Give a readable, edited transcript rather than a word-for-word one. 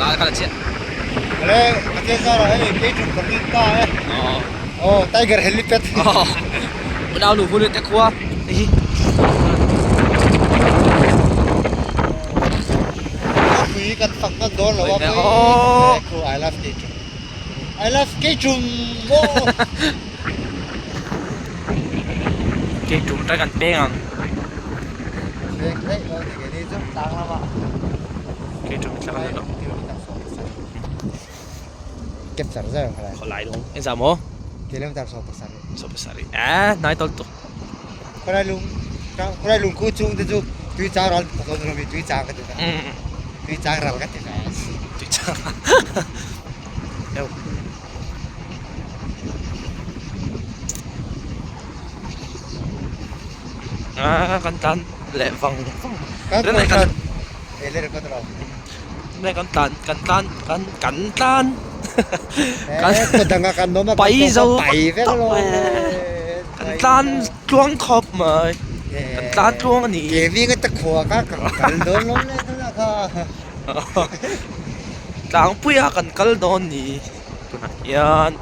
La ka la chiah. Ale Pathian zarah hei keiṭum kan lut ta e. Aw tiger helipad. Unau nu hulu te khua hei hi. Khawpui kan fak hman dawn lo a pui. I love keiṭum. I love keiṭum. Keiṭum ta kan peng ang. Peng daih lo ni keini chu tlang lamah. Keiṭum tlang lamah. Capture zai ang khalai. Khalai dong. Engzah maw? Kilometer 70. 70. Eh, nai tol tu. Khalai lung khalai lung khu chung te chu tui chang ral ka lo mi tui chang ka ti ta. Tui chang ral ka ti ta. Tui chang. Eu. À, kan tlan leh vang vang. Kan kan ele record lo. Ne kan tlan kan tlan kan kan tlan. Kan danga kan noma pai zo pai vek lo. Kan tlan tluang khawp mai. Kan tlan tluang ani. Ke mi nga ta khua ka kan kal dawn lo le tuna kha. Tlangpuia kan kal dawn ni. Tunah hian.